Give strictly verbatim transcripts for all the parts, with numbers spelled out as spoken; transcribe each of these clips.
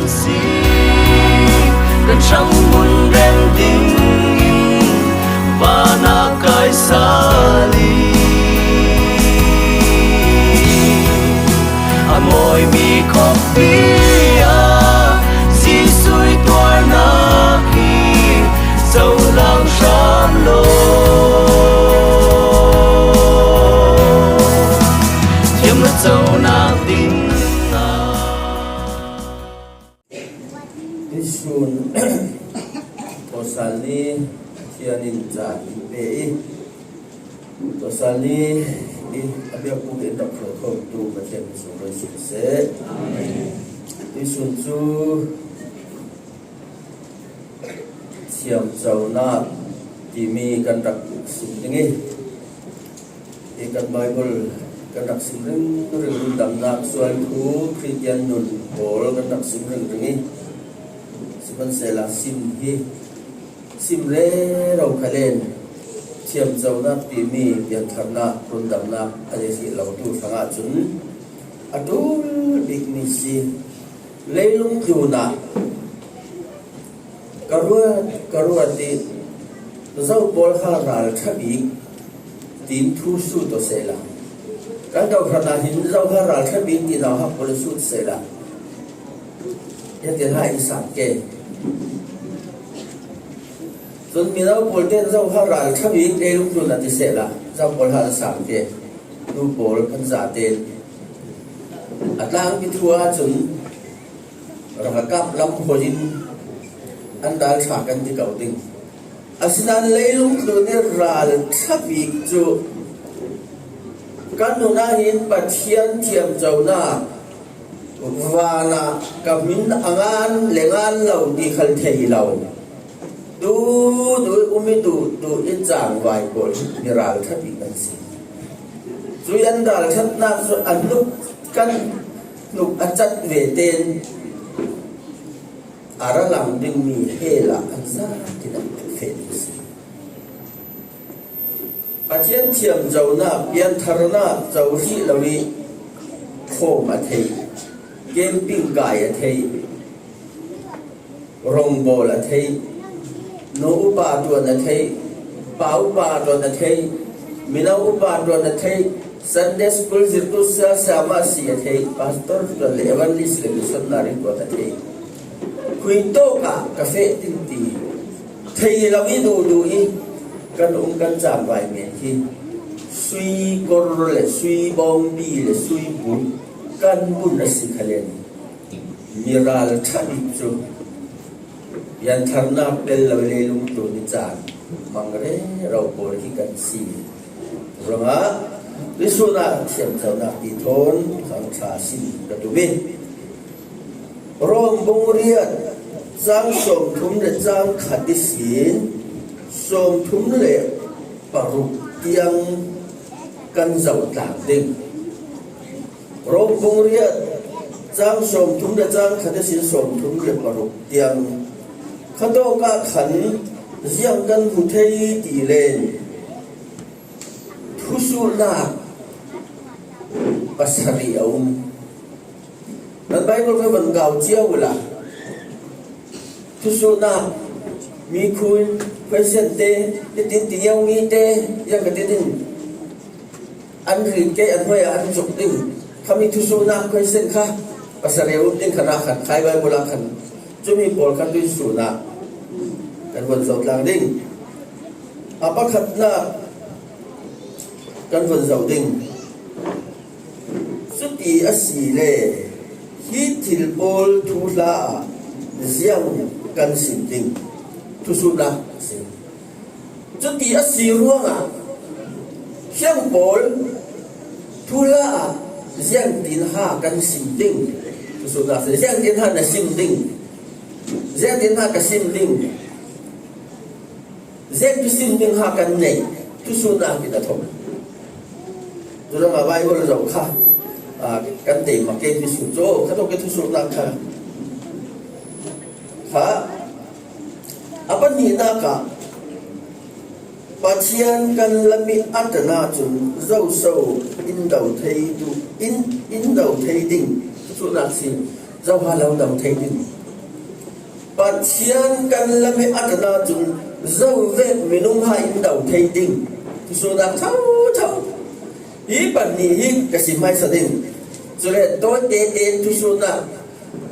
Si, ka chang mun rem ding in vana kai sali. A mawi mi khawppi a Jesuh i tuarna hi zolang hram lo. Thiam a zonak ding a. Tuisun Tawsal ni Pathian in ca i pe i, Tawsal ni i a biakbuk in rak hruai khawmtu Pathian min sung roi sung seh. Tuisun cu thiamconak timi kan rak sim ding i, hi kan Bible kan rak sim ringring, rundamnak sual thu, Khristian nun pawl kan rak sim ringring i, sihmanhsehlaw sim hi sim rero kha len, thiamconak timi piantharnak, rundamnak a si lotu hrangah cun a ṭul bikmi si. Leilung tlunah ka ruat, ka ruat i zo pawl kha ralṭha bik tiin thu sut aw sehla, kan dohran ah hin zo kha ralṭha bik ti nauhak pawl sut sehla, ya ti hna in sang ke. Cun mino pawl tein zo kha ralṭha bik leilung tlunah ti sehla, zo pawl kha an sang ke. Nu pawl kan zaten a tlangpi thu ahcun ralkap lam hawi in an ralṭha kan ti ko ding. Asinain leilung tlun i ralṭha bik cu kan nun ah hin Pathian thiamconak, van ah ka hmin a ngan le ngan lo ti khal thei lo, duhduh i um i duhduh i cangvai pawl hi mi ralṭha bik an si. Cui an ralṭhatnak cu a hnuk, kan hnuk a cat ve tein a ra lang dingmi hell ah an zat in an feh ding si. Pathian thiamconak, piantharnak co hrih lo i khawm a thei, camping kai a thei, rongbawl a thei, nu upa ṭuan a thei, pa upa ṭuan a thei, mino upa ṭuan a thei, Sunday school zirhtu sia, siama si a thei, pastor ṭuan le evangelist le missionary ṭuan a thei, khui tawk ah ka feh ding ti thei lo i duhduh i kan um kan cangvai men hi sui kor le sui bawngbi le sui bul kan bun a si kha len, mi ralṭha bik cu piantharnak tel lo leilung tlun i caan mang rero pawl hi kan si. Ruangah tuisun ah thiamconak ti thawn khangṭha sin ka tum i, Rom bung riat cang sawmthum le cang khat ihsin sawmthum le paruk tiang kan zoh tlang ding. Rom bung riat cang sawmthum le cang khat ihsin sawmthum le paruk tiang kha tawk ah khan ziang kan hmu thei ti len, thusuhnak pasarih a um. Nan Bible kha van kau cio ula. Thusuhnak, mikhun, question te, nitin tingiau mi te, yang ka ti ding. An rin ke an hnuai ah an zuk ding. Khami thusuhnak question kha pasarih a um ding khan ah khan khai Bible ah khan cumi pawl kha tuisun ah kan von zoh tlang ding. A pakhatnak kan von zoh ding. Cuti a si le hi thil pawl thuhla ah ziang kan sim ding? Thusuhnak a si. Cuti a si ruangah hiang pawl thuhla ah ziangtin ha kan sim ding? Thusuhnak a si. Ziangtin ha na sim ding? Ziangtin ha ka sim ding? Ziangtin sim ding ha kan nei? Thusuhnak in a thawk. Cunangah Bible zoh kha, aa, kan teimak ke thusuh cu, kha tawk ke thusuhnak kha, kha a pahnihnak ah Pathian kan lam i a tan ahcun zoso in do thei tu, in, in do thei ding thusuhnak si. Zo ha lo do thei ding. Pathian kan lam hi a tana cun zo vek minung ha in do thei ding. Thusuhnak thotho. Hi pahnih hi ka sim hmaisa ding. Cule tawite tein thusuhnak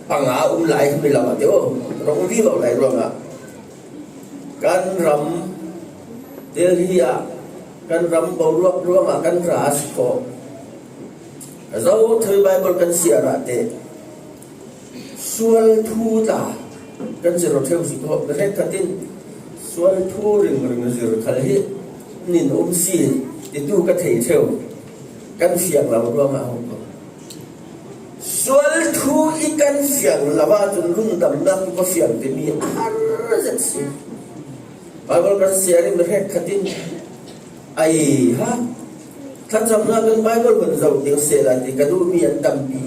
panga um lai mi lo ah tio. Rong vivo lai ruangah kan ram Delhi ah kan ram boruak ruangah kan ra a si khawh. Zo thei Bible kan siar ah teh sual thu tla kan zir aw theu si khawh. Hrekkhat in sual thu ringring zir khal hi nin um si titu ka thei theu. Kan fiang lo ruangah a hung ko. Sual thu i kan fiang lo ahcun lungdamnak tu ka fiang timi a har zet si. Bible kan siar in hrekkhat in, ai ha, thlacamnak kan Bible hun zoh ding sehla ti ka duhmi an tampi.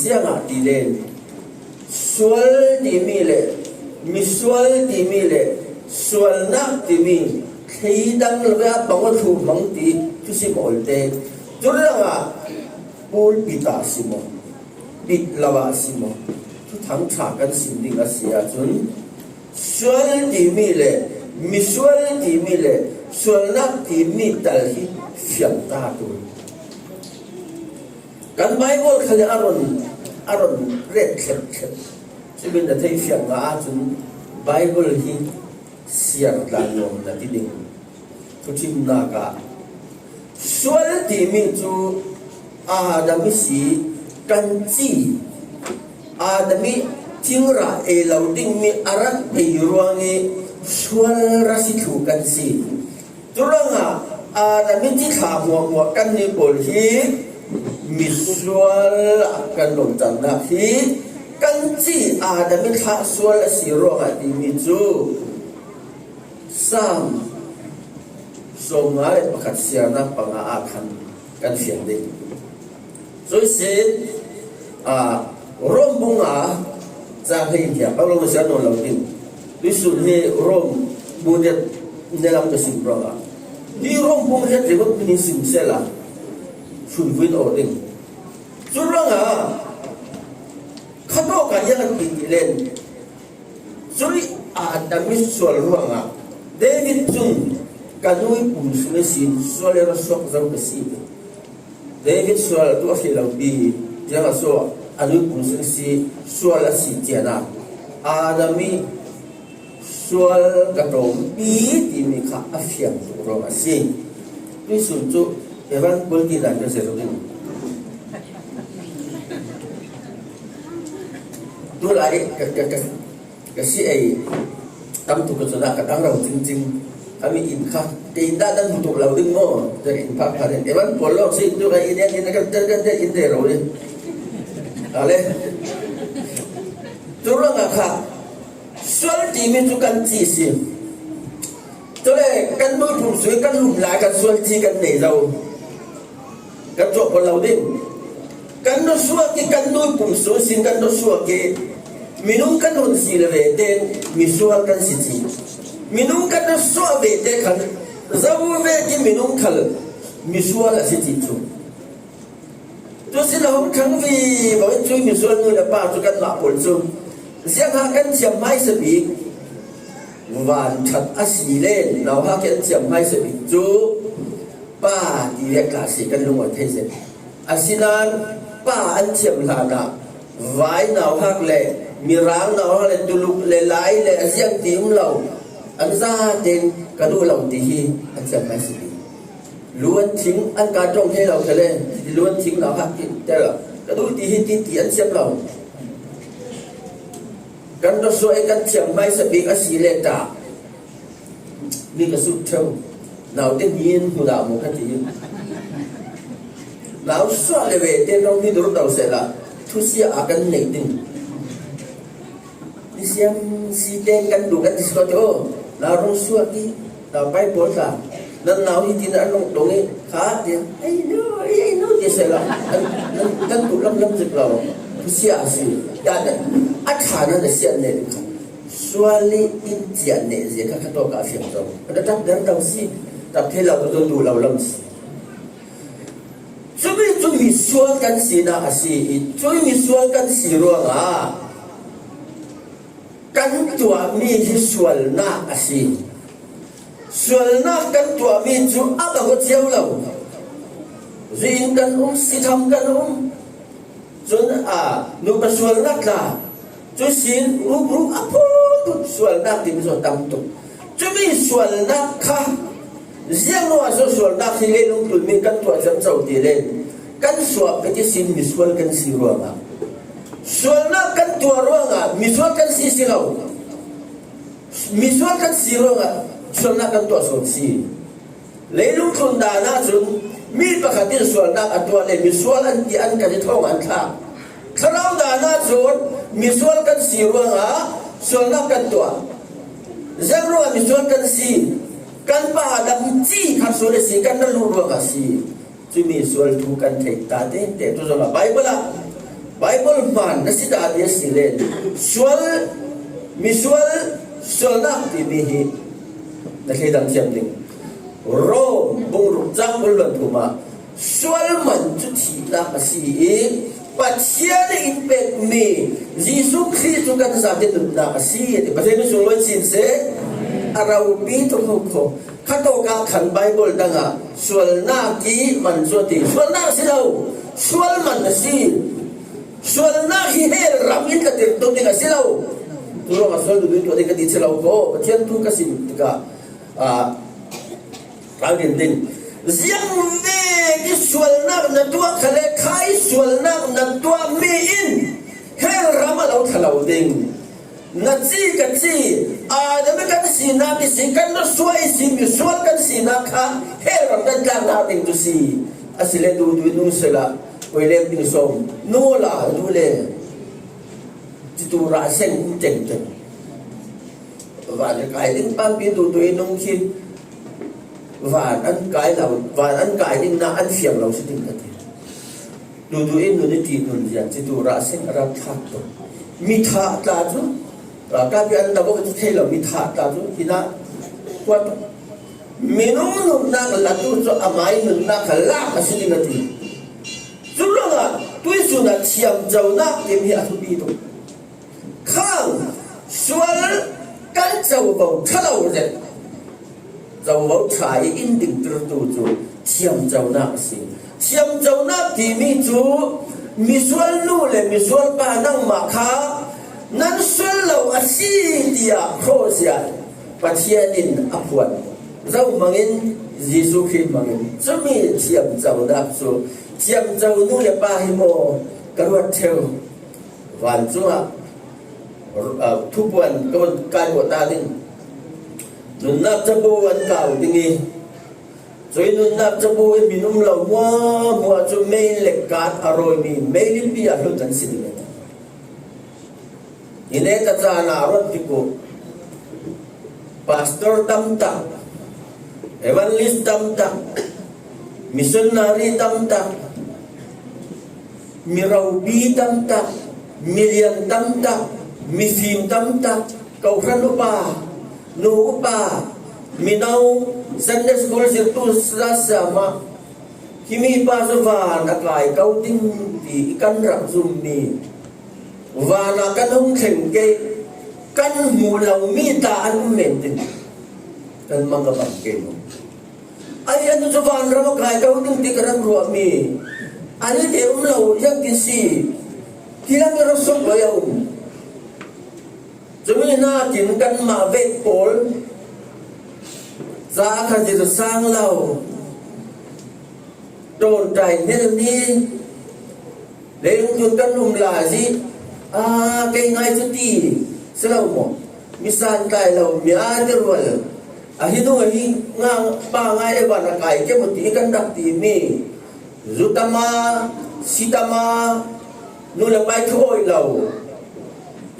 Ziangah ti len, sual timi le misual timi le sualnak timi thleidang le a pang aw thluh hmang ti thusim awlte. Cun langah pulpit ah si maw, pit lo ah si maw, thuthang ṭha kan sim ding a si ahcun sual timi le misual timi le sualnak timi tal hi fiang ta tu. Kan Bible khal a run, a run ret thlet thlet. Cumin na thei fiang nga ahcun Bible hi siar tla nuam na ti ding. Thuthimnak ah sual timi cu Adam i si kan ci. Adam i thingrah ei lo dingmi a rak ei ruang i sual ra si thlu kan si. Curuangah Adam i cithla hmuahhmuah kannih pawl hi misual ah kan lawmhcannak hi kan ci. Adam i thlah sual a si ruangah timi cu Saam sawmnga le pakhat siarnak panga ah khan kan fiang ding. Cuihsin, aa, Rom bung nga cang hei in hiam, Paulo na siar nawn lo ding. Tuisun hi Rom bung riat nelam ka sim ruangah. Hi Rom bung riat riat ni sim sehla sunvui in aw ding. Cu ruangah khatawk ah ziang an ti ti len. Cui Adam i sual ruangah David cun ka nu i pum sung ihsin sual i ra suak zo ka si. David sual tu a si lo pi, ziangah so a nu i pum sung ihsi sual a si cianah Adam i sual ka tlawmpi timi kha a fiang tuk ruang a si. Tuisun cu Evan Paul ti dan ka si lo ding. Tulai ka, ka, ka, ka si ei tam tuk ka cunah ka tang ro cingcing. Kami in kha, kei in dah nan hmuh tuk lo ding maw? Ka in phak phak in. Evan Paul lawng si tu ka in, in, in, kan, kan, kan, in te ro ding. Ale. Cu ruangah kha sual timi cu kan ci si. Cule kan nu i pum sung i kan lum lai kan sual ci kan nei zo. Kan cuah pawl lo ding. Kan nu suak i kan nu i pum sung sin kan nu suak i minung kan hun si le ve tein misual kan si ci. Minung kan nu suak ve te khan zo ve i minung khal misual a si ci cu. Tu sin a hung thang vivo in cu misual nu le pa cu kanmah pawl cu ziangha kan thiam hmaisa bik, van ṭhat a si le nauhak i an thiam hmaisa bik cu pa ti vek tla si kan lung a thei zet. Asinain pa an thiam hlanah vai nauhak le mirang nauhak le tuluk le lai le a ziang ti um lo, an zaten ka duh lo ti hi an thiam hmaisa bik. Luan thing an kaa ṭong thei lo kha le, luan thing nauhak ti te lo. Ka duh ti hi ti ti an thiam lo. Kan rawsuah i kan thiam hmaisa bik a si le ta mi ka sut ṭheu. Naute hmin hmu dah maw ka ti. Nau suah le ve te rawng hi dur do sehla thusia a kan neih ding. Nisiam si tein kan duh kan ti sual te aw. Nau rung suah ti, nau pai pawl tla. Nan nau hi tin an rung dong i kha tiang. Ei no, ei no ti sehla. Nan, nan kan duh lam lam zik lo. Thusia a si. Ya dan. A ṭha nan a sian ne ding kha. Sual i in ciah ne zia kha kha tawk a fiang zo. Ka da tak der dau si. Tak thei lo ka duh lo lam si. Cumi cu misual kan sinak a si i, cui misual kan si ruangah kan tuahmi hi sualnak a si. Sualnak kan tuahmi cu a bang aw cio lo. Zuih in kan um, sitham kan um. Cun a nupa sualnak tla, cu sin rukruk a phut sualnak timi cu a tam tuk. Cumi sualnak kha ziang ruangah so sualnak hi leilung tlunmi kan tuah ciamco ti le kan suah pek i sin misual kan si ruangah, sualnak kan tuah ruangah misual kan si si lo. Misual kan si ruangah sualnak kan tuah sawn si. Leilung tlun dan ahcun mi pakhat in sualnak a tuah le misual an ti an kan i thawng an thlah. Thlarau dan ahcun misual kan si ruangah sualnak kan tuah. Ziang ruangah misual kan si? Kan pa a dang ci kha sual a si, kan na luh ruangah si. Cumi sual thu kan theih ta tete. Tu zongah Baibal ah, Baibal hmaan na si ta ti a si le sual, misual, sualnak timi hi na thleidang thiam ding. Rom bung ruk cang bul luan thum ah sual man cu thihnak a si i Pathian in pekmi Jesuh Khrih cu kan zate nunnak a si, a ti. Pathian in sunglawi sin seh, a ropi tuk hokho. Khatawk ah khan Baibal dangah sualnak i man cu a ti. Sualnak a si lo, sual man a si. Sualnak hi hell ram in ka tirhtuah ding a si lo. Cu ruangah sual duhduh tuah ding ka ti si lo ko. Pathian thu ka sim tikah, ah, ralrin ding. Ziang vek i sualnak na tuah kha le kha i sualnak na tuah mi in hell ram a lo thla lo ding. Na ci ka ci, Adam kan sinak i si, kan na suah i si, misual kan sinak kha hell ram kan tlaknak ding cu si. A si le duhduh in nung sela, koi lem ding sawm, nu la duh le, citu rah seng um tengteng. Van a kai ding pampi duhduh in nung khi, van an kai lo, van an kai ding na an fiang lo si ding ka ti. Duhduh in nun i ti nun zia, citu rah seng a rak thlak tuk. Mi thah tla cu, ralkap i an dabo ka ti thei lo, mi thah tla cu, hinah kuat tuk. Minung nunnak latu cu amai nunnak kha lak a si ding a ti. Cu ruangah tuisun ah thiamconak timi hi a thupi tuk. Khang sual kan covo ṭha lo zet, covo ṭha i in dingtirtu cu thiamconak a si. Thiamconak timi cu misual nu le misual pa nangmah kha nan sual lo a si tiah hrawhzia Pathian in a phuan. Zo hmangin, Jesuh Khrih hmangin cumi thiamconak cu thiamco nu le pa hi maw ka ruat ṭheu. Vancung ah, ah, thupuan ka van kai khawh ta ding. Nunnak cabu an kau ding i, cui nunnak cabu i min um lo hmuahhmuah cu mei le kat a rawimi mei lipi ah hlut an si ding. Hi ne ka caan ah ruat tik uh. Pastor tam tak, evangelist tam tak, missionary tam tak, mi ropi tam tak, milian tam tak, mifim tam tak, kohhran upa, nu upa, mino, Sunday school zirtu sasa mah, himi pa cu van a kai ko ding ti i kan rak zummi, van ah kan hung thleng ke, kan hmuh lomi ta an um men ding, kan mang a bang ke maw? Ai, an cu vanram a kai ko ding ti ka rak ruahmi, an i te um lo, ziangtin si, ti lam i rak suk lo a um. Cumi nakin kanmah vek pawl ca kha zir sang lo, ṭawnṭai hmel ni, leilung tlun kan um lai zih, aa, kei ngai cu ti si lo maw? Mi santlai lo, mi aa ti rual, a hi nu a hi nga, pa ngai le van a kai ke maw ti kan rak timi, zu tam a, si tam a, nu le pa i thu awih lo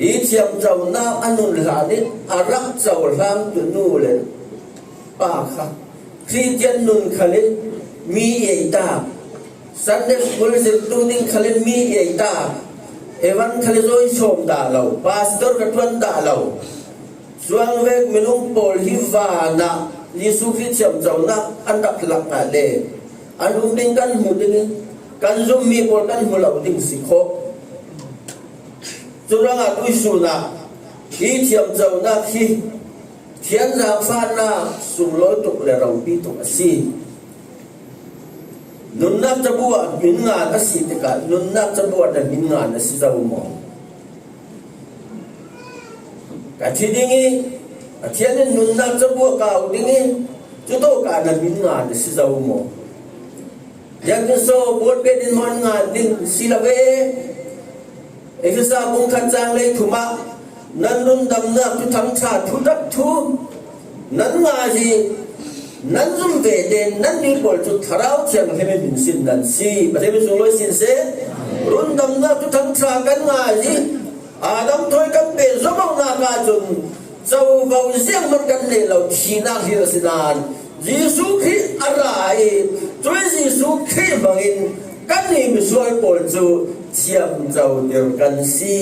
i thiamconak a nun hlan i a rak cohlang tu nu le pa kha Khristian nun khal in mi i ei ta, Sunday school zirtu ding khal in mi i ei ta, evan khal in zawi sawm dah lo, pastor ka ṭuan dah lo. Cuang vek minung pawl hi van ah Jesuh Khrih thiamconak an rak lak ah le an um ding kan hmuh ding i Kan zummi pawl kan hmu lo ding si khawh. Curuangah tuihsun ah hi thiamconak hi thianzang fannak sunglawi tuk le ropi tuk a si. Nunnak cabu ah hmin ngan a si tikah nunnak cabu ah na hmin ngan a si zo maw? Ka thi ding i, Pathian in nunnak cabu ah kau ding i, cutawkah na hmin ngan a si zo maw? Ziangtin so, Paul pen in maw an ngan ding si lo ve. Efesa bung khat cang hleithum ah, nan rundamnak thuthang ṭha thutak thu nan ngai i, nan zum vete nannih pawl cu Thlarau Thianghlim in hminsin nan si. Pathian min sunglawi sin seh. Rundamnak thuthang ṭha kan ngai i, Adam thawi kan pek zawmawhnak ahcun covo zianghman kan neih lo, thihnak hi a si nain Jesuh Khrih a ra i, cui Jesuh Khrih hmangin kannih misual pawl cu thiamcoter kan si.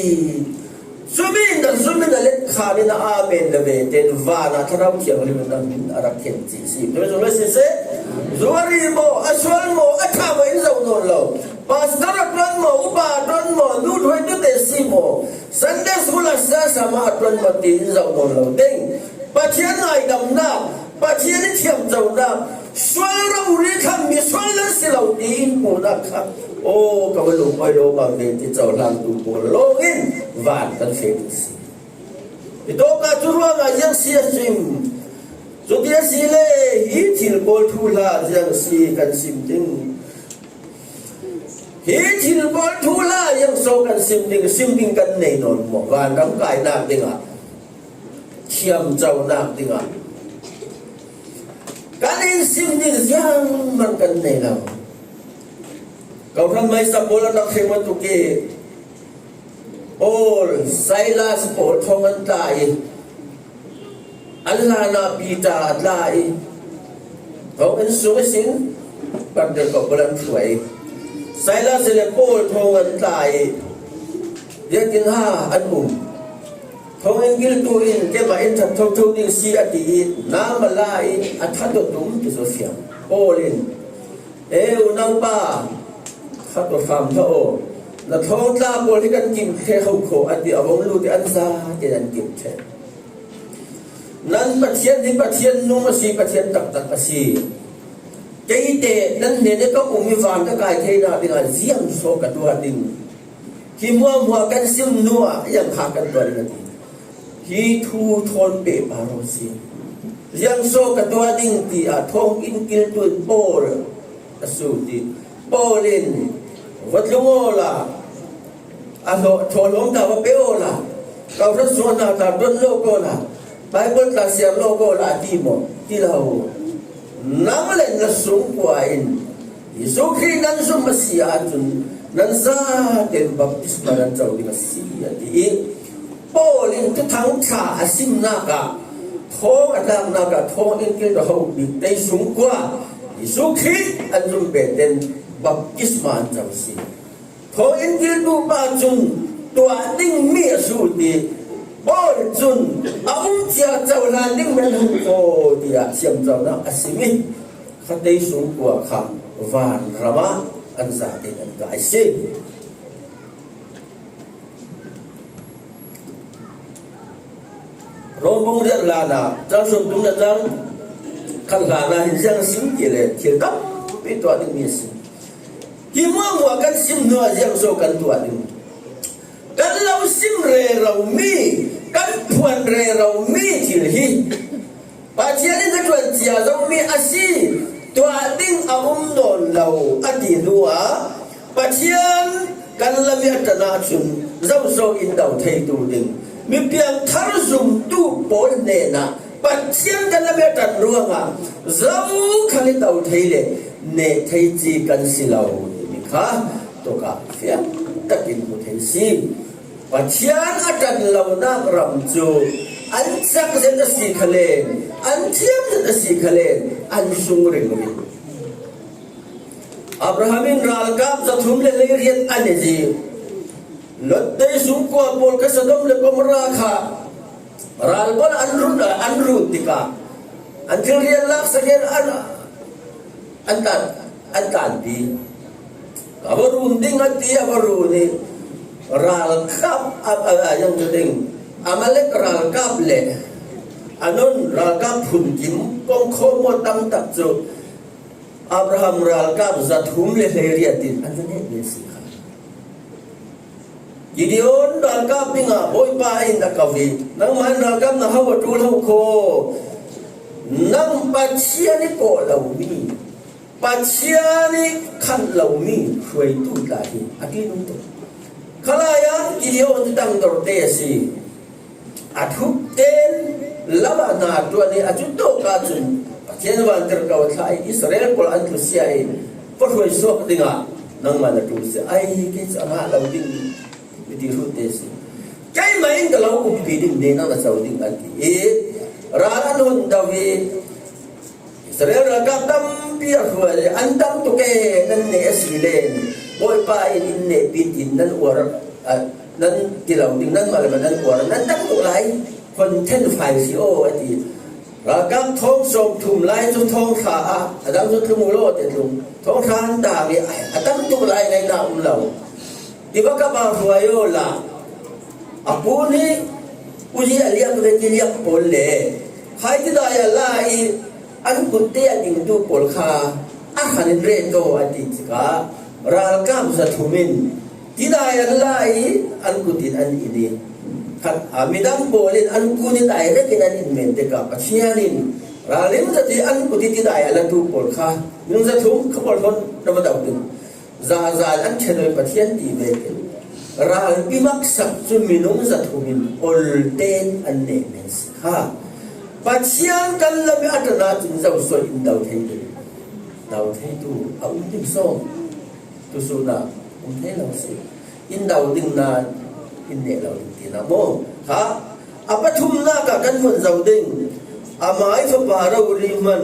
Cumi na zum in a let khan in a amen na ve tein van ah Thlarau Thianghlim in a hmin a rak khen ci si. Cumi zong le siseh, zuari maw, a sual maw, a ṭha maw in zoh nawn lo. Pastor a ṭuan maw, upa a ṭuan maw, nu ṭhuaitute si maw, Sunday school ah sasama a ṭuan maw tiin zoh nawn lo ding. Pathian ngaidamnak, Pathian i thiamconak, sual rori kha misual nan si lo tiin punak kha, aw, ka va lungawi lo bang ve ti cohlangtu pawl lawngin van kan feh ding si. Hitawkah cu ruangah ziang si a sim. Cuti a si le, hi thil pawl thuhla ziang si kan sim ding. Hi thil pawl thuhla ziang so kan sim ding, sim ding kan nei nawn maw? Vanram kainak dingah, thiamconak dingah kan in sim ding ziangman kan nei lo. Kawhhran hmaisa pawl an rak hrem tuk i, Paul, Silas pawl thawng an tla i, an hlanah Peter a tla i, thawng an sung ihsin, pandal pawl an hruai. Silas le Paul thawng an tla i, biakinn ha an um. Thawng in kiltu in, keimah in that thotho ding si a ti i, nam a la i, a that aw tum ti cu a fiang. Paul in, "E unaupa, khat aw hram hlah aw. Na thawngtla pawl hi kan kim ṭheh ho kho," a ti. A vung lut i an zate an kim ṭheh. "Nan Pathian hi Pathian nung a si, Pathian taktak a si. Keite nan hnen i ka um i van ka kai theinak dingah ziang so ka tuah ding? Hi hmuahhmuah kan sim hnuah ziang kha kan tuah ding?" a ti. Hi thu thawn pehpar aw si. "Ziang so ka tuah ding?" tiah thawng in kiltu in Paul a sut i, Paul in, "Va tlung awla, a hlawh, thawhlawm ta va pe awla, kawhhran suahnak ta ṭuan lawk awla, Baibal tla siar lawk awla," a ti maw? Ti lo. "Nang le na sungkua in Jesuh Khrih nan zum a si ahcun nan zate in baptisma nan co ding a si," a ti i, Paul in Thuthang ṭha a simnak ah, thawng a tlaknak ah, thawng in kiltu a hopih te sungkua Jesuh Khrih an zum pehten baptisma an co si. Thawng in kiltu pa cun tuah dingmi a sut i, Paul cun a um cia cohlan ding men hung ko tiah thiamconak a sim i, khatei sungkua kha vanram ah an zate in an kai si. Rom bung riat hlan ah, cang sawmthum le cang khat hlan ah hin ziang a sim ti le thil tampi tuah dingmi a si. Hi hmuahhmuah kan sim hnuah ziang so kan tuah ding? Kan lo sim reromi, kan phuan reromi thil hi Pathian in a ṭuan cia zomi a si, tuah ding a um nawn lo a ti hnuah, Pathian kan lam i a ṭan ahcun zoso in do thei ṭul ding? Mi piangthar zumtu pawl hnenah Pathian kan lam i a ṭan ruangah zokhal i do thei le neh thei ci kan si lo timi kha tukah fiang takin hmu thei si. Pathian a ṭan lonak ram cu an cak zet a si khalen, an thiam zet a si khalen, an sung ringring. Abraham in ralkap zathum le hleiriat an i zih. Lot te sungkua pawl kha Sodom le Gomorrah kha ral pawl an run, an run tikah an thilrial lak sagen an, an tan, an tanpi. A va run ding a ti, a va run i ralkap a, a, a, yang tu ding. Amalek ralkap le Ammon ralkap hun kim kong khawm maw tam tak cu Abraham ralkap zathum le hleiriat in an va neh ve si kha. Gideon ralkap dingah Bawipa in a ko i, "Nangmah in ralkap na ho a ṭul ho kho, nang Pathian i kawh lomi, Pathian i khan lomi hruaitu tla hi," a ti nung tuk. Khalai ah Gideon cu tangdor te a si. A thuk ten lam ah na ṭuan i a cu tawk ahcun Pathian vantirhko a thlah i Israel pawl an tlusia i va hruai suak dingah nangmah na ṭul si. Ai, kei cu a ngah lo ding mi ti hrut te si. Keimah in ka lo umpi ding, nang na co ding, an ti i ral an hun do i Israel ralkap tampi a hruai le an tam tuk e, nan neh a si le Bawipa in in nehpi tiin nan uar, a, nan ti lo ding, nanmah le nan uar, nan tam tuk lai, khon then fai si aw, a ti. Ralkap thawng sawm thum lai cu thawng hra ah, a dang cu tlung u law te tlung, thawng hra an tang i a tam tuk lai ngaihna um lo. Tiva kap ah hruai aw la, a pu nih uzi a liak le tiliak pawl le khai tidai a la i an kutte a dingtu pawl kha a hran in ret aw a ti tikah ralkap zathum in tidai an la i an kut in an in i khat a midang pawl in an kun i dai rek in an in men tikah Pathian in ralring zat i an kut i tidai a latu pawl kha minung zathum kha pawl hon na va dau ding. Zaza an ṭhen aw i Pathian ti vekin ralpi maksak cu minung zathum in olten an neh men si kha. Pathian kan lam i a ṭan ahcun zosuai in do thei ding, do theitu a um ding sawm tusun ah um thei lo si. In do ding nain in neh lo ding tinak maw? Kha a pathumnak ah kan vun zoh ding. Amai fapa rori hman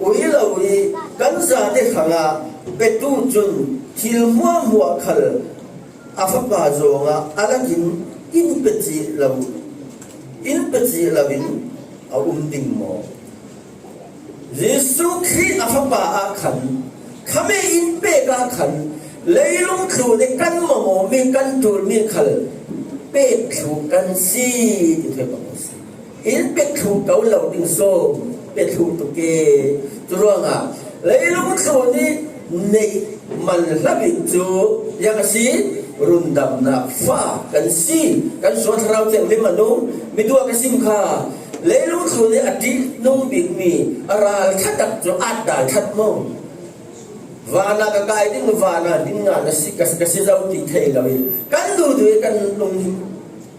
ui lo i kan zate hrangah petu cun thil hmuahhmuah khal a fapa zongah a lakin in pe cih lo, in pe cih lo in a um ding maw? Jesuh Khrih a fapa ah khan, khamei in pek ah khan, leilung thlun i kan mamawhmi, kan ṭulmi khal pek thluh kan si ti thei bang a si. In pek thluh ko lo ding sawm, pek thluh tuk e. Curuangah leilung thlun i neih man hla bik cu ziang a si, rundamnak fa kan si. Kan sual thlarau thianghlim a nung mi tuah ka sim kha. Leilung thlun i a ṭihnung bikmi a ral ṭha tak cu at dal ṭhat maw? Vanah ka kai ding, vanah ding ngan a si, ka, ka si zo ti thei lo i kan duhduh i kan lung hi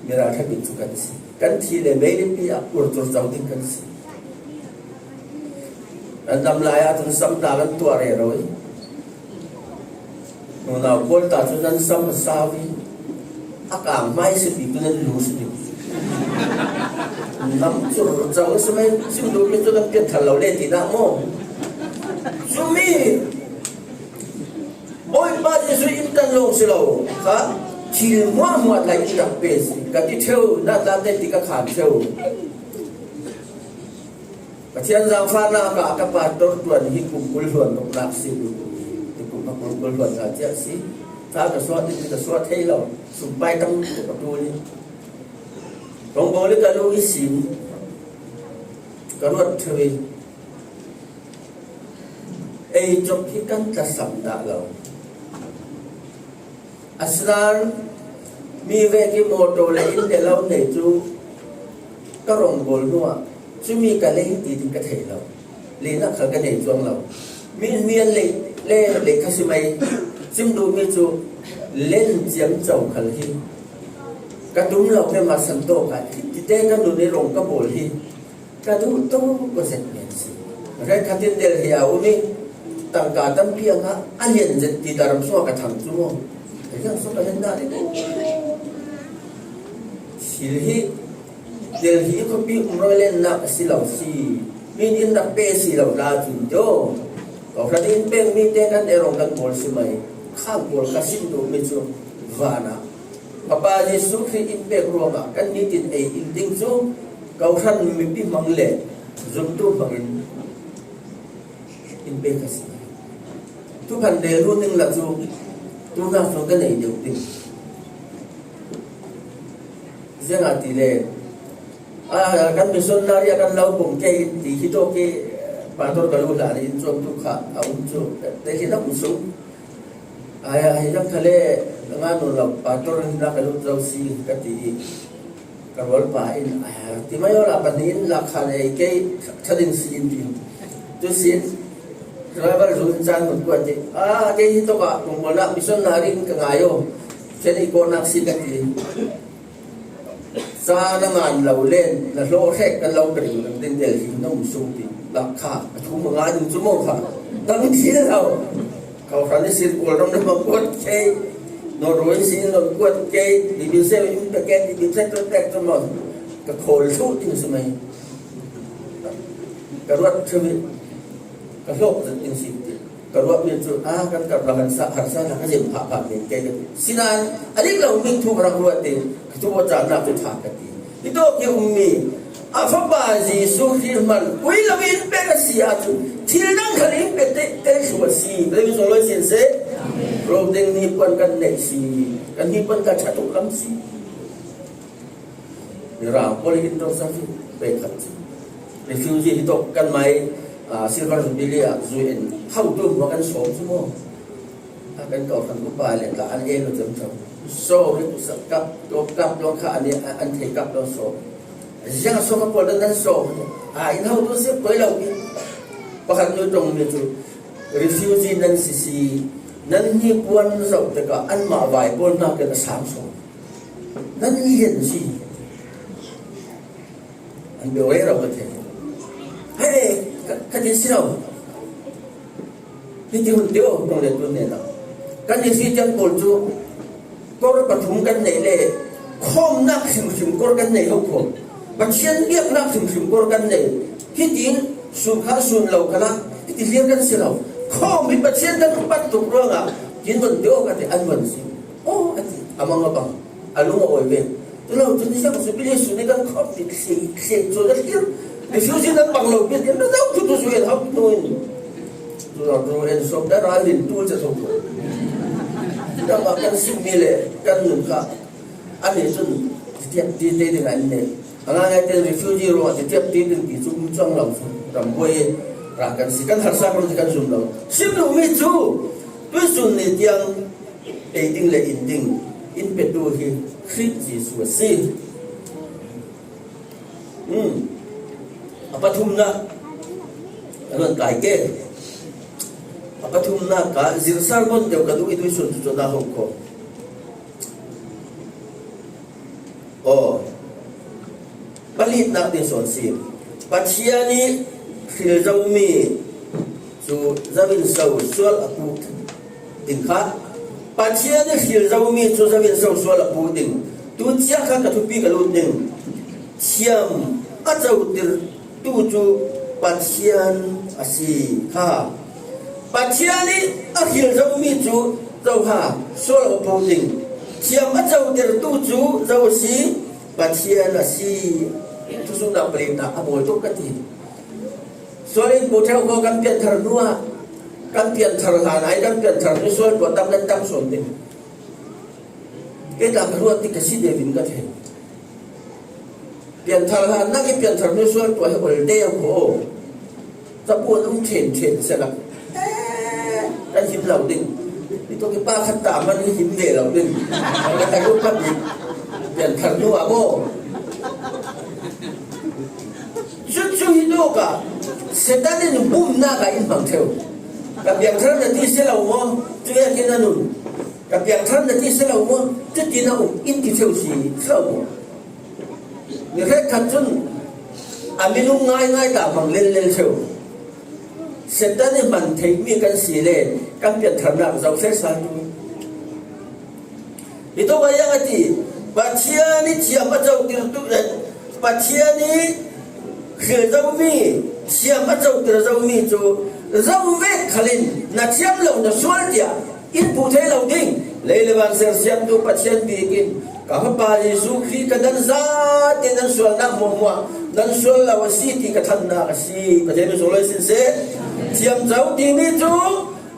mi ral ṭha bik cu kan si. Kan thi le meilipi ah urcur co ding kan si. Nan dam lai ah cun sam ta kan tuah rero i nunau pawl ta cu nan sam a sau i a kang hmai si bik nan lu si ding. Nam cur co a si mai, sim duhmi cu nan pian thar lo le tinak maw? Cumi Bawipa Jesuh in kan lawng si lo kha, thil hmuahhmuah tlai in rak pe si ka ti ṭheu, na tlante ti ka khan ṭheu. Pathian zaangfahnak ah ka pastor ṭuan hi kum kul hluan ruknak si, hi kum a kum kul hluan hna cia si. Thla ka suah ding ka suah thei lo, sumpai tam tuk a ṭul i kong bawl i ka lu i sim ka ruat ṭheu i ei cawk hi kan tlasam dah lo. Asinain mi vek i mawṭaw le inn le lo nei cu ka rawngbawl hnuah cumi ka lei ti ding ka thei lo. Leinak khal ka nei cuang lo. Mi, mi an lei le lei kha si mai. Sim duhmi cu len ciamco khal hi ka tum lo le mah san tawk ah hi tite ka nun i rawng ka bawl hi. Ka duh tuk ko zet men si. Hrekkhat in Delhi a um i tangka tampi a ngah a lian zet ti daram sungah ka thang cu maw? Ka lian sung ka lian dah ding. Thil hi Delhi khuapi um rawi lennak a si lo si. Min in rak pe si lo ta cun dawh. Kawhhran in pekmi te kan erong kan pawl si mai. Khang pawl ka sin duhmi cu vanah Fapa Jesuh Khrih in pek ruangah kan nitin ei in ding cu kawhhran mipi hmang le zumtu hmangin in pek a si. Thuphan rel hnu ning la cu Tuna sung ka nei deuh ding. Ziangahtile, a, kan missionary a kan lo pom kei ti hi tawh kei, pastor ka lo hlan in chuang tu kha a um chu, te hi na um sung. Ai, ai, zang kha le, nga nun lo, pastor in la ka lo zo si ka ti. Ka rualpa in, "Ah, ti mai aw la, pahnih in lak kha nei kei, ṭha ding si in," ti. Tu si in, driver zu in chan hun kuat ti. "Ah, kei hi tawka, kung mawlna missionary in ka ngai aw. Khen i kawhnak si," ka ti. "Sa na ngan lo len, na hlawh hrek kan lo ka ring ding del hi na um sung," ti. Lak kha, a thum a nga ding chu maw kha. Dang thil lo. Kawhhran i sin Kawlram lam a kuat kei, Norway i sin lo kuat kei, Bible se in pek kei, Bible se pek tu maw. Ka khawl thu ting si mai. Ka ruat thu mi, ka hlawk zat ting si ti. Ka ruat mi chu, a, kan ka ra han sa, har sa na ka zem pha pha mi kei ka ti. Sinan, a dik lo mi thu ka rak ruat ti, ka thu a chan nak tu tha ka ti. Hi tawk hi um mi, a Fapa Jesuh Khrih hman pui lo in pek a si ahcun thil dang khal in pek te, te hlu a si. Kan i zong lo sin seh. Ro ding hnipuan kan neih si. Kan hnipuan kan ṭha tuk lam si. Mirang pawl in ro sa hi pek khat si. Refugee hi tawk kan mai, ah, Silver Jubilee ah zu in hau tu hma kan sawm si maw? A kan kawhhran upa le tla an ei lo cem cem. So, sa kap, to kap lo kha an, an thei kap lo so. Ziang so ka pawl dan so. A in hau tu si poi lo. Pakhat nu tong mi tu. Refugee nan si si. Nan hnipuan zo te ka an ma vai pawl na ke na sam so. Nan lian si. An bia rero ka thei. Hei, ka, ka ti si lo. Hiti hun tio, kong le tun ne la. Kan i si tiang pawl cu, kor pathum kan nei le, khawmnak hrimhrim kor kan nei lo khawm. Pathian biaknak hrimhrim kor kan nei. Hitin, sun kha sun lo kha la, hiti hlir kan si lo. Khawm hi Pathian kan upat tuk ruangah, tin von tio ka ti an von si. Oh, a ti, a mang a bang. A lung a awi ve. Tu lo, tu ni siang su bili su ni kan khawm ti thli, thli cu na thlir. Refugee nan bang lo pi, na dau tu tu su en hau tu in. Tu lo, tu en sawm da ra lin tu che sawm tu. Tu da ma kan sim mi le, kan nun kha. Ani cun, tiap ti te ding an ne. A ngai ngai te refugee ruang ti tiap ti ding ti cu um cuang lo su. Ram buai ra kan si, kan harsa kan si kan zum lo. Sim lo mi cu, tu sun ni tiang, ei ding le in ding in petu hi Khrih Jesuh a si. Hmm. A pathumnak a luan kai ke. A pathumnak ka zir sermon deuh ka duh i tuisun cu na hong ko. Aw. Palitnak ding sawn si. Pathian i hril zomi cu zo in so sual a puk ding kha. Pathian i hril zomi cu zo in so sual a puk ding. Tu cia kha ka thupi ka lut ding. Thiam a cotir tu cu Pathian a si kha. Pathian i a hril zomi cu zo ha sual a puk ding. Thiam a cotir tu cu zo a si. Pathian a si. Thusumnak palitnak a mawi tuk ka ti. Sual in pu ṭheu ko kan pianthar hnu ah kan pianthar hlan ai kan pianthar hnu sual tuah tam kan tam sawn ding. Kei tla ka ruat ti ka si deuh in ka thei. Pianthar hlan nak i pianthar hnu sual tuah hi ol deuh ko. Capu an um ṭhen ṭhen sela. Eh, kan him lo ding. Hi tawk i pa khat ta man hi him ve lo ding. Kan ka ru pan hi. Pianthar hnu ah maw? Cucu hi tawk ah Satan in bumnak ah in hmang ṭheu. Ka piangthar na ti si lo maw? Cu vekin a nun. Ka piangthar na ti si lo maw? Cutin a um in ti ṭheu si lo maw? Mi hrekkhat cun a minung ngaingai ta hmang lellel ṭheu. Satan i hman theihmi kan si le kan piantharnak zo sehsal tu. Hi tawk ah a ti, Pathian i thiam a cotirtu, eh, Pathian i hril zomi, thiam a cotir zomi cu zo vek khalin na thiam lo na sual tiah in puh thei lo ding. Lei le van sersiamtu Pathian bikin ka Fapa Jesuh Khrih ka nan zate nan sualnak hmuahhmuah nan sual lo a si ti ka thannak a si. Pathian min sunglawi sin seh. Thiam co timi cu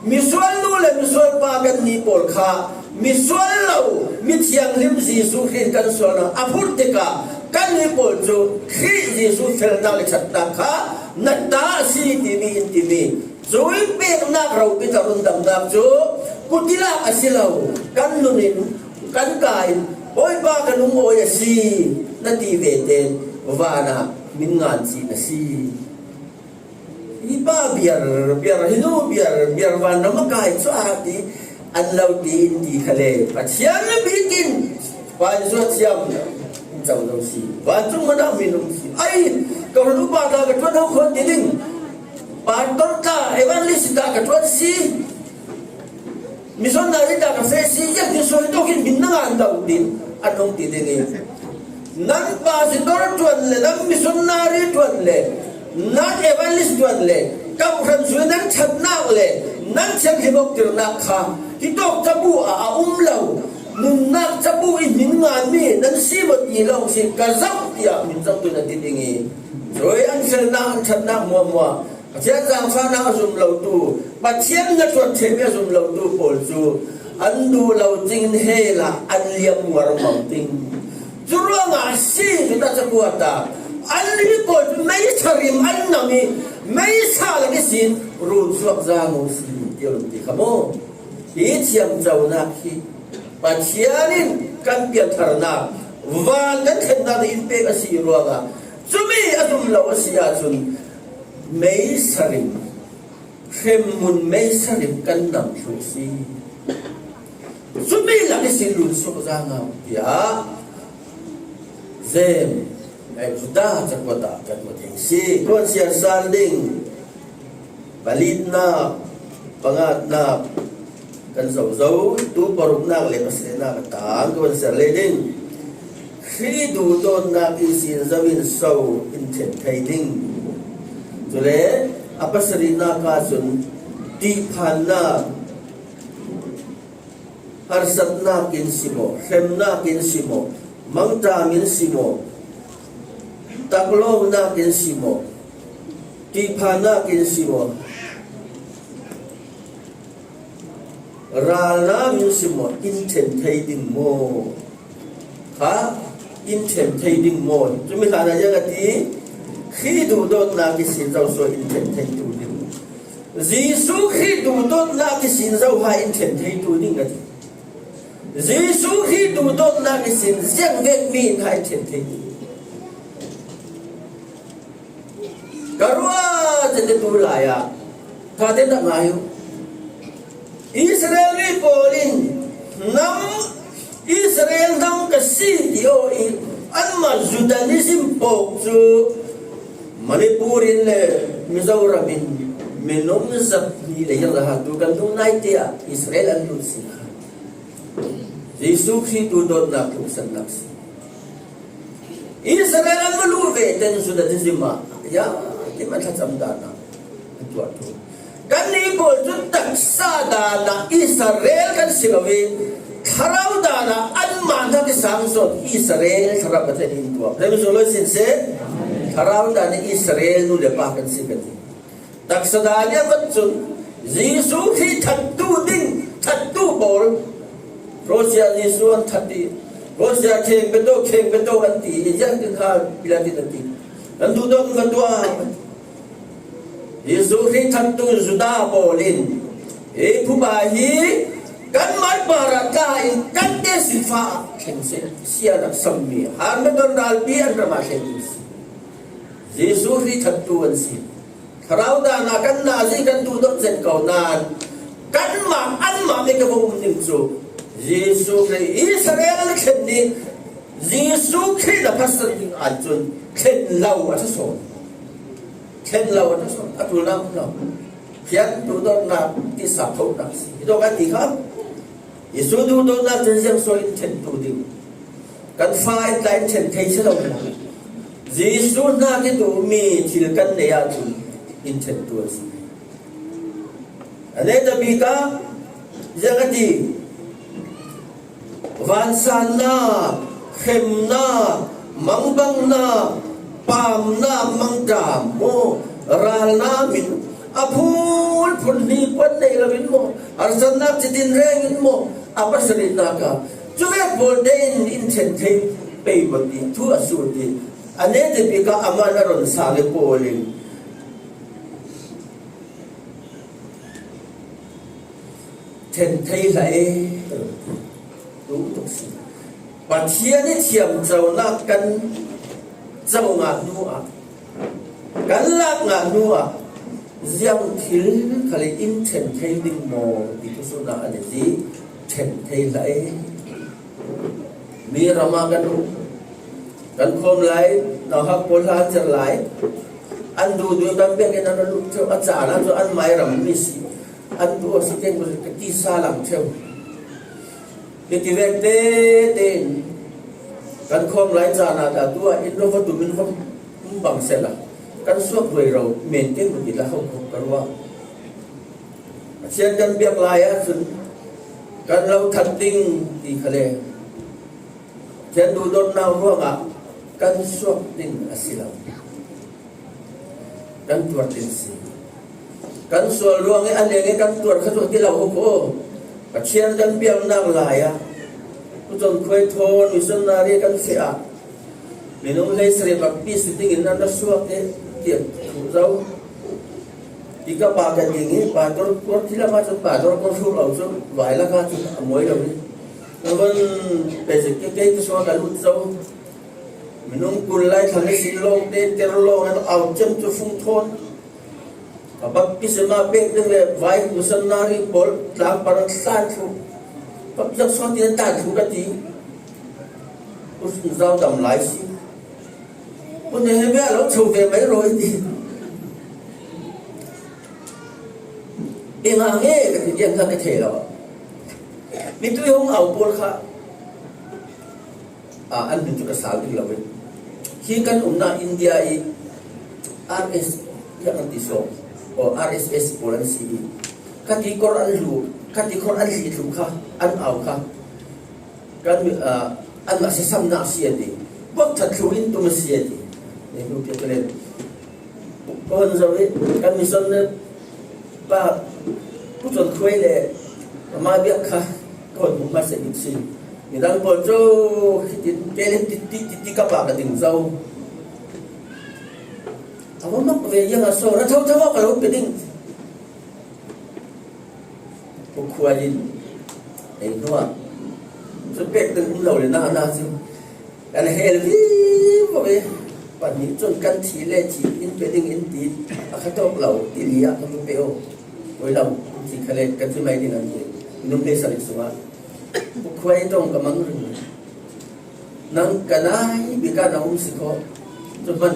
Misual nu le misual pa kannih pawl kha misual lo, mithianghlim Jesuh Khrih in kan sualnak a phurh tikah kannih pawl cu Khrih Jesuh felnak le ṭhatnak kha na ta a si timi in timi, cui peknak ropi ta rundamnak cu kutilak a si lo, kan nun in kan ka in Bawipa ka lungawi a si na ti ve tein vanah min ngan cih na si. Hi pa biar, biar, hi nu biar, biar vanram a kai cu a ti an lo ti in ti kha le. Pathian na bikin pa in zuat siam in co lo si. Vancung mana min um si. Ai, ka hun upa ta ka ṭuan ho khon ti ding. Pastor ta, evangelist ta ka ṭuan si. Missionary ta ka feh si, ziah ti sual tuk in min na ngan lo ding an hong ti ding i. Nan pastor ṭuan le, nan missionary ṭuan le, nan evangelist ṭuan le, kawhhran sui nan ṭhatnak le, nan thianghlim awktirnak kha, hi tawk cabu ah a um lo, nunnak cabu i min nganmi nan si maw ti lo si, ka zoh tiah min zoh tu na ti ding i. Cui an felnak, an ṭhatnak hmuahhmuah, Pathian zaangfahnak a zum lotu, Pathian na ṭuan ṭhehmi a zum lotu pawl cu an duh lo cingin hell ah an liam muarmang ding. Cu ruangah a si, cu ta cakuat ah an li pawl cu meisa rim an nam i meisa lak ihsin run suak zang u si, ti lo ti kha maw? Hi thiamconak hi Pathian in kan pialtharnak, van kan thlennak in pek a si ruangah cumi a zum lo a si ahcun, meisa rim, hremmun meisa rim kan nam thluh si. Cumi lak ihsin run suak zang u tiah Zem, eh, Judah cakuat ah kan hmu thei si. Kuan siar sal ding, palitnak, pangatnak, kan zozo, tu paruknak le pasarihnak a tang, kuan siar le ding. Khrih duhdawtnak ihsin zo in so in ṭhen thei ding? Cule a pasarihnak ahcun ṭihphannak, harsatnak in si maw, hremnak in si maw, mangṭam in si maw, taklawngnak in si maw, ṭihphannak in si maw, ralnam in si maw, in ṭhen thei ding maw? Kha, in ṭhen thei ding maw? Cumi hlan ah ziang a ti, Khrih duhdawtnak ihsin zo so in ṭhen thei tu ding. Jesuh Khrih duhdawtnak ihsin zo ha in ṭhen thei tu ding a ti. Jesuh Khrih duhdawtnak ihsin ziangvek mi in ha in ṭhen thei tu ding. Ka ruah tete tu lai ah ṭha te tak ngai u. Israel mi pawl in nam Israel nam ka si ti aw i anmah Judaism pawk cu Manipur in le Mizoram in minung zat hnih le ziang zahat tu kan duh nai tiah Israel an lut si kha. Jesuh Khrih duhdawtnak tluksannak si. Israel an va luh ve ten Judaism ah, ya, tim an thlacam dan ah an tuah ṭhum. Kannih pawl cu taksa dan ah Israel kan si lo i, thlarau dan ah anmah hna kisang sawn Israel thlarau Pathian in tuah. Rem zo lo sin seh, thlarau dan ah Israel nu le pa kan si kan si. Taksa dan i a vat cun Jesuh Khrih thattu ding, thattu pawl, Cross ah Jesuh an that i, Cross ah kheng beto, kheng beto an ti i, ziangtin kha Pilat in a ti. Nan duhdawt va tuah. Jesuh Khrih thattu Judah pawl in, hi phuba hi kanmah par ah tla in kan te sifah ah thleng seh, sianak sammi, Harmagedon ralpi an ram ah thleng ding si. Jesuh Khrih thattu an si. Thlarau dan ah kan nazi kan duhdawt zen ko nain kanmah anmah me ka va um ning cu Jesuh Khrih Israel a thlen dih, Jesuh Khrih na phatsan ding ahcun thlen lo a ṭha sawn. Thlen lo a ṭha sawn. A ṭul nak um lo. Phian duhdawtnak tisa khonak si. Hi dawh kan ti kha. Jesuh duhdawtnak cun ziang so in ṭhen tu ding. Kan fa in tla in ṭhen thei si lo. Jesuh hna i duhmi thil kan nei ahcun in ṭhen tu a si. A netabik ah ziang a ti. Vansannak, hremnak, mangbangnak, pamnak, mangṭam maw, ralnam in A phunphun hi puan nei lo in maw, harsatnak citin reng in maw, a pasarihnak ah cuvek pawlte in in ṭhen thei pei maw ti thu a sur ti. A nete bik ah amah in a ron sang i pawl in ṭhen thei hlah e. Tuk tuk si. Pathian i thiamconak kan co ngah hnu ah, kan lak ngah hnu ah, ziang thil khal in ṭhen thei ding maw ti thusuhnak a nei i ṭhen thei hlah e. Mi ram ah kan um, kan khawm lai, nauhak pawl hla an cer lai, an duhduh kan biakinn an lut ṭheu, a caan ah cu an mai ram mi si, an duh a si teng ka tisa lang ṭheu. Hiti vek tete in kan khawm lai caan ah dah tu ah in ro va tum in va um bang sehla kan suak ruai ro men keng maw ti la ho khawh ka ruah. Pathian kan biak lai ahcun kan lo that ding ti khal le Pathian duhdawtnak ruangah kan suak ding a si lo. Kan tuar ding si. Kan sual ruang i a leng i kan tuar kha cu a ti lo ko. Pathian kan biaknak lai ah Pu Cun Khuai thawn missionary kan feh ah minung hleisarih baptist dingin an ra suak i tiah thu zo. Ti ka pa ka ding i pastor kor thil a cun pastor kor hruk lo cu vailak ah cun a muai lo i. Ka von pe si ke ke ka suak a lut zo. Minung kul lai thlang ihsin lawngte ter lawng an au cem cu fung thawn. Ka baptisma pek ding le vai missionary pawl tlangpar an tlan thluh. Baptisma suan ti an tlan thluh ka ti. Using zau dam lai si. Kun ne he bia lo cho ve mai roi ti. Engah nge ka ti tiang kha ka thei lo. Mitui hong au pawl kha. Ah, an hmin cu ka sal ding lo in. Hi kan umnak India i R S, tiah an ti so, aw, R S S pawl an si i. Ka ti kor an hlu, ka ti kor an hli thlu kha, an au kha. Kan, ah, an a sisamnak si a ti. Buak that thlu in tum a si a ti. Nei hnu piak len. Ko hon zo i kan mission ne pa Pu Cun Khuai le amah biak kha ko hon hmuh hmasa bik si. Midang pawl cu hitin ke le titi titi ka pa ka ding zo. A va mak ve yang a so ra tho tho ka lo pe ding. Pu Khuai in ei hnuah cu pek ding um lo le na na cu kan hel vivo ve. Pahnih cun kan thi le thi in pe ding in ti a kha tawk lo ti li ah kan pe aw. Voi lo ti kha le kan ti mai ding an ti. Minung hleisarih sungah Pu Khuai tong ka mang ring. Nang ka nai bik ah na um si kho. Cu hman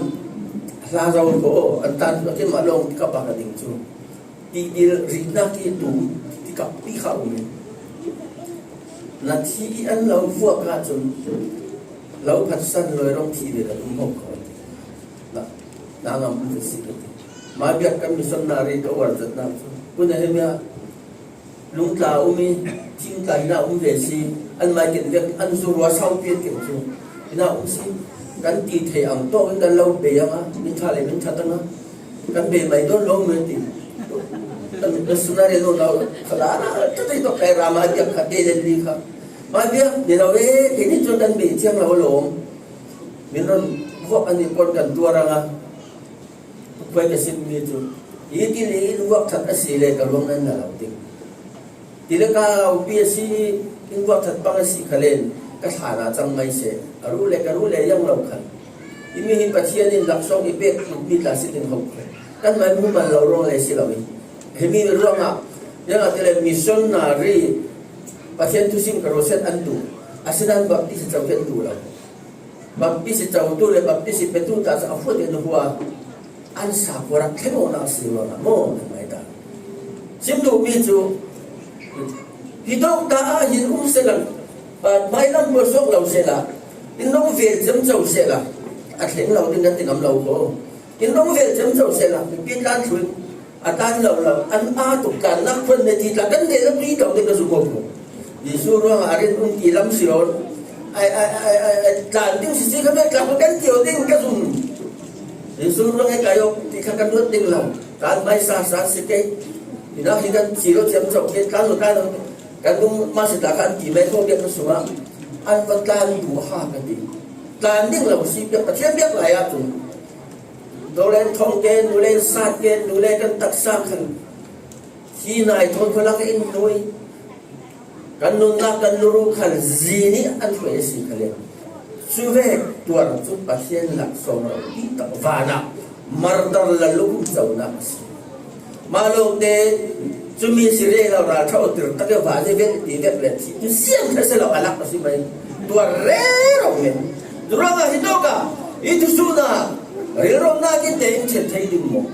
hla zo kho an tan a keimah lawng ka pa ka ding cu. Ti dil rihnak i tum ti kap ti kha um i na thi i an lo vuak ahcun lo phatsan loi rong thi ve ka tum hok kho. Na, na ngam um si ka ti. Mah biak kan missionary ka uar zatnak cu kun a hemia lungtla um i thingtla hinah um ve si. An mai ken vek an zu rua sau pian keng cu hinah um si. Kan ti thei ang tawk in kan lo bei ang a, min ṭha le min ṭhat ang a. Kan bei mai dawn lo men ti. Kan, kan suna rian lo nau khala, ka tei tawk kai rama a biak kha te len li kha. Ma biak ni lo e, keini cun kan bei thiang lo lawm. Min ron vuak an i pon kan tuar ang a. Khuai ka simmi cu, hi ti le in vuak that a si le ka ruang nan na lo ding. Ti le ka upi a si i in vuak that pang a si kha len ka thlan a cang mai seh. A ruh le ka ruh le yang lo khan. Himi hi Pathian in laksawng i pek mi tla si ding ho khan. Kan mai mu man lo ruang le si lo i. Himi ruangah, yang a ti le missionary Pathian thusim ka ruahsiat an duh. Asinan baptist cohlan duh lo. Baptist cotu le baptist petu ta a huat in hua an sa kuarak thleng awknak a si ruangah maw kan ngai ta. Sim duhmi cu hi dawk ta ah hin um sehla, mailam pawl suak lo sehla, in dong vel cem co sehla, a thleng lo ding kan ti ngam lo ko. In dong vel cem co sehla, mipi tlan thlun a tlan lo lo, an aa tuk tlannak khuan ne ti tla kan neh lo tui tawk ding ka zumh awk ko. Jesuh ruangah a rin um ti lam si lo. Ai, ai, ai, ai, ai, tlan ding si si kha mek tla kan ti awk ding ka zum. Jesuh ruangah kai awk ti kha kan ruat ding lo. Tlan mai sa sa si kei. Ina hi kan ci lo ciam cok kei, tlan lo tlan lo. Kan kum ma si ta kan ti mai ko kei ko suma. An va tlan du ha ka ti. Tlan ding lo si pek, Pathian pek lai a tu. Do len thong kei, du len sat kei, du len kan taksa kan. Hi nai thon ko la ka in nui. Kan nunnak kan luru khal zi nih an hruai a si kha le. Cu ve tuar cu Pathian lak sawm lo ti tak vanah martar la lukum conak a si. Mah lawngte cumi si rel lo, ralṭha awtir tak i van i velh ti vek le thih siam kha si lo a lak a si mai. Tuar rero men. Curuangah hi tawkah i thusuhnak rilronak in te in ṭhen thei ding maw?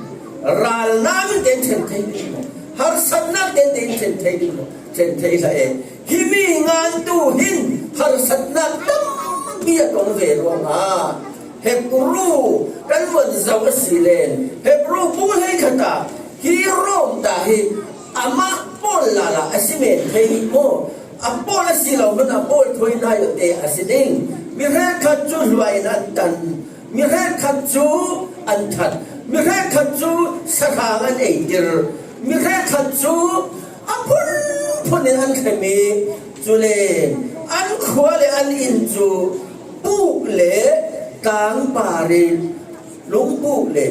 Ralnak in te in ṭhen thei ding maw? Harsatnak te in te in ṭhen thei ding maw? Ṭhen thei hlah e. Himi ngantu hin harsatnak tampi a tong ve ruangah Hebru kan vun zoh a si len Hebru bung hleikhat ah hi Rom ta hi amah pawl lala a si men thei hi maw? A pawl a si lo hmanh a pawl thawi nai te a si ding. Mi hrekkhat cu hluai in an tan. Mi hrekkhat cu an that. Mi hrekkhat cu sahrang an eitir. Mi hrekkhat cu a phunphun in an thlem i, cule an khua le an inn cu puk le tlangpar in lungpuk le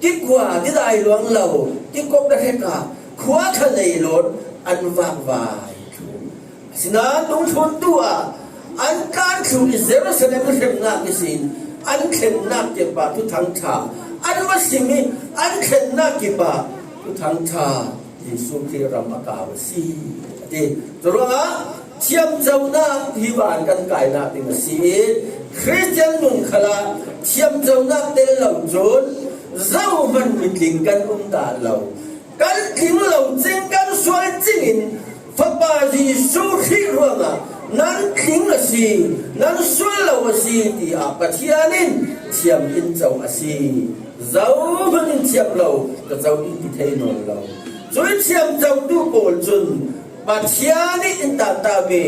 tikua tidai luang lo, tikop le hrek ah khua kha nei lo an vakvai thlu. Asinain dungthluntu ah an tlan thlu i Jerusalem hremnak ihsin an thlennak kip ah Thuthang ṭha an va sim i an thlennak kip ah Thuthang ṭha Jesuh Khrih ram a kau a si, a ti. Curuangah thiamconak hi van kan kainak ding a si i Khristian nun khalah thiamconak tel lo cun zohman mitling kan um dah lo. Kan tling lo cing, kan sual cingin Fapa Jesuh Khrih ruangah nan tling a si, nan sual lo a si, tiah Pathian in thiam in co a si. Zohman in thiam lo, ka co in ti thei nawn lo. Cui thiam cotu pawl cun Pathian nih in tantami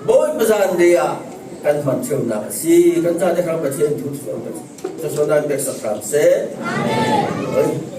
Bawipa zanriah kan hman ṭheunak a si. Kan zate hrang Pathian thu cu sual nan pek sak hram seh. Amen.